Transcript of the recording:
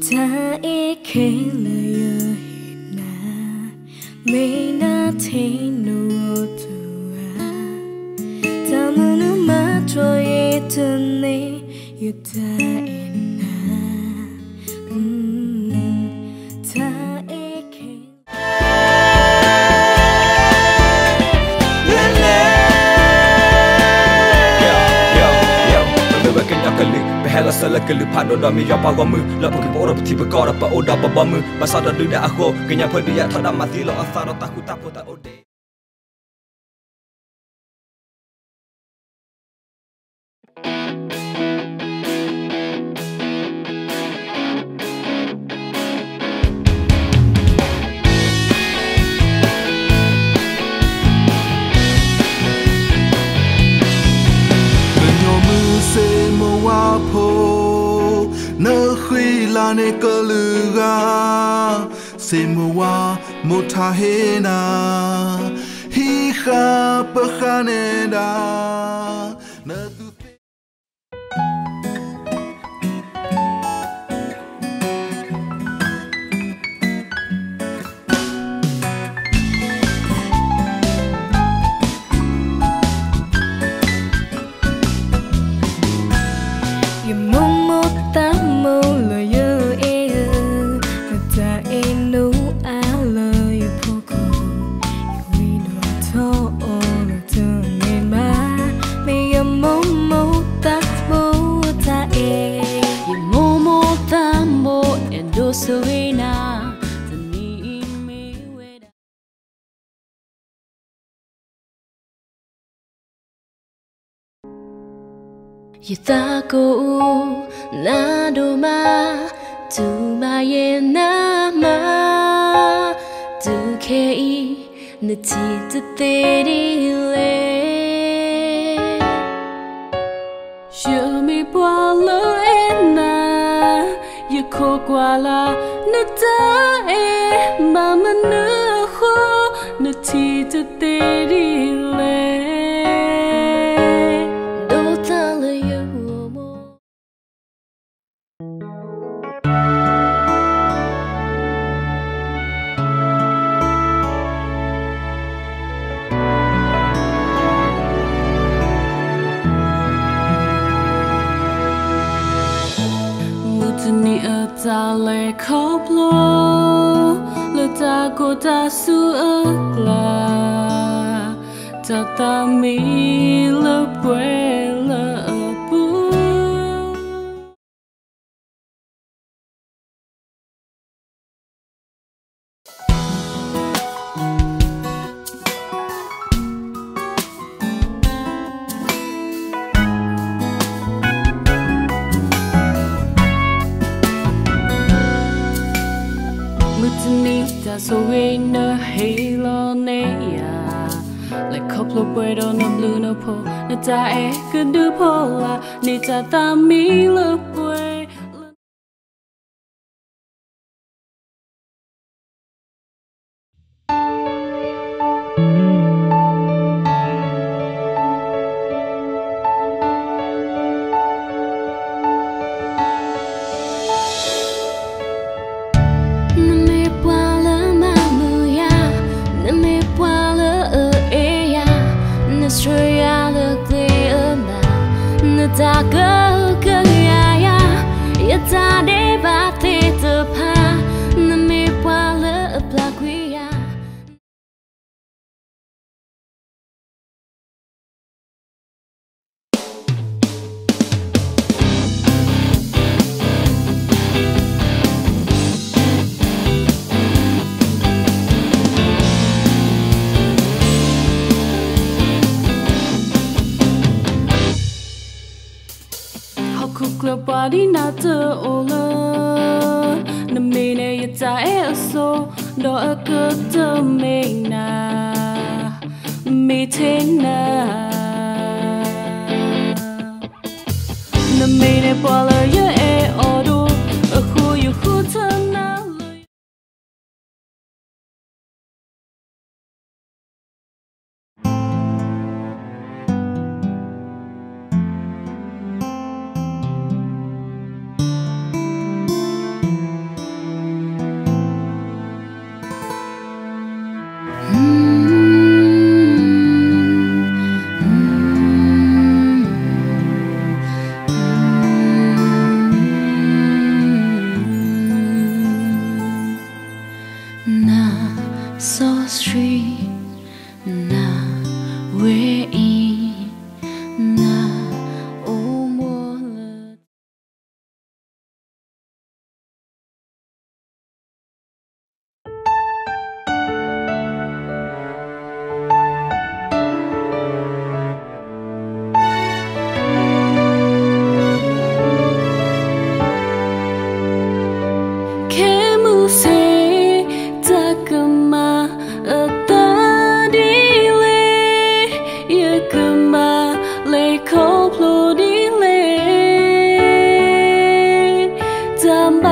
တၢ်အဲၣ်ခဲလၢာ်ယဟ့ၣ်နၤ, မ့ၢ်နထံၣ်နအိၣ်တဂၤ, တၢ်မုာ်နုာ်မၤတြီယတန့ၢ်, ယတၢ်အဲၣ်နၤ, တၢ်အဲၣ်ခဲ ပမ့ၢ်ဝဲကညီကလုာ်, ပဟဲလီၤစၢၤလၢကလုာ်ဖးဒိၣ်ဒီးမ့ၢ်ယွၤပှၤဂီၢ်မုၢ်, လၢပကပအိၣ်ဒီးပထံပကီၢ်ဒီးပအိၣ်ဒီးပဘီမုၢ်, ဘၣ်ဆၣ်ဒီးဒုၣ်ဒါအဃိ, ကညီဖိဒုးယၤထီဒါမၤသံလီၤအသးဒီးတၢ်ဃူတၢ်ဖိးတၢ်အိၣ်ဒ့း ကညီမုၢ်စ့မိၢ်ဝါဖိ, နဃံလၤန့ၢ်ကလုာ်ဂၤ, စ့မိၢ်ဝါမိၢ်ထါဟ့ၣ်နၤ, ဟံးဃာ်ပဃာ်န့ၢ်ဒၣ်, နသူသ့ ယမိၢ်မိၢ်သးမိၢ်လၢယအဲၣ်ဧၢ, နတၢ်အဲၣ်နုာ်အါလၢယဖီခိၣ်, ယဝံၤဒီးထီၣ်အီၤလၢတမ့ၢ်ဘၣ်, မ့ၢ်ယမိၢ်မိၢ်သးမိၢ်တၢ်အဲၣ်, ယမိၢ်မိၢ်သးမိၢ်အဲၣ်ဒိးဆိၣ်ဂ့ၤနၤ, တနံၤအံၤမ့ၢ်ဝဲဒၣ် ယသးကိးနၤဒိၣ်မး, တုၤမၤယဲၢ်နၤမး, တုၤခဲအံၤ နထံၣ်တသ့ဒ်လဲၣ်. ယမ့ၢ်ပှၤလၢအဲၣ်နၤ, ယခိးကွၢ်လၢ်နတၢ်အဲၣ်, ဘၣ်မနုၤအဃိ နထံၣ်တသ့ဒ်လဲၣ်. ဒိးသးလၢယဂီၢ်မး မုၢ်တနံၤအတၢ်လဲၤခီဖျိ လၢတၢ်ကိၢ်တၢ်ဆူအကျါ, တၢ်သးမံလၢပှဲၤလၢအပူၤ မုၢ်တနံၤတၢ်ဆိၣ်ဂ့ၤနဟ့ၣ်လီၤန့ၢ်ယၤ, လဲၤခီဖျိပှဲၤဒီးနဘျုးနဖှိၣ်, နတၢ်အဲၣ်ကဒုးဖီလာ်, န့ၢ်တၢ်သးမံလၢပှဲၤ နမ့ၢ်ပှၤလၢမၤမုာ်ယၤ, နမ့ၢ်ပှၤလၢအအဲၣ်ယၤ, နဆှၢယၤလၢကျဲအနၢ်, နတၢ်ကဟုကယာ်ယၤ, ယတၢ်ဒဲးဘးသ့ၣ်တဖၣ်, နမ့ၢ်ပှၤလၢအပျၢ်ကွံာ်ယၤ ဟီၣ်ခိၣ်ချၢပှၤဒ်နၤတအိၣ်လၢၤ, နမ့ၢ်န့ၢ်ယတၢ်အဲၣ်အစိ, ဒီးအကတၢၢ်မ့ၢ်နၤ, မ့ၢ်ထဲနၤ ပှၤလၢယအဲၣ်အီၤဒိၣ်, အဃိယဃုထၢနၤလၢ နၤစီဆှံ, နၤဝဲအံၤ, နၤအိၣ်မူလၢ ခဲမုၢ်ဆ့ၣ် တၢ်ကမၤအသးဒ်လဲၣ်, ယကမၤလဲၤခီဖျိဒ်လဲၣ်, တၢ်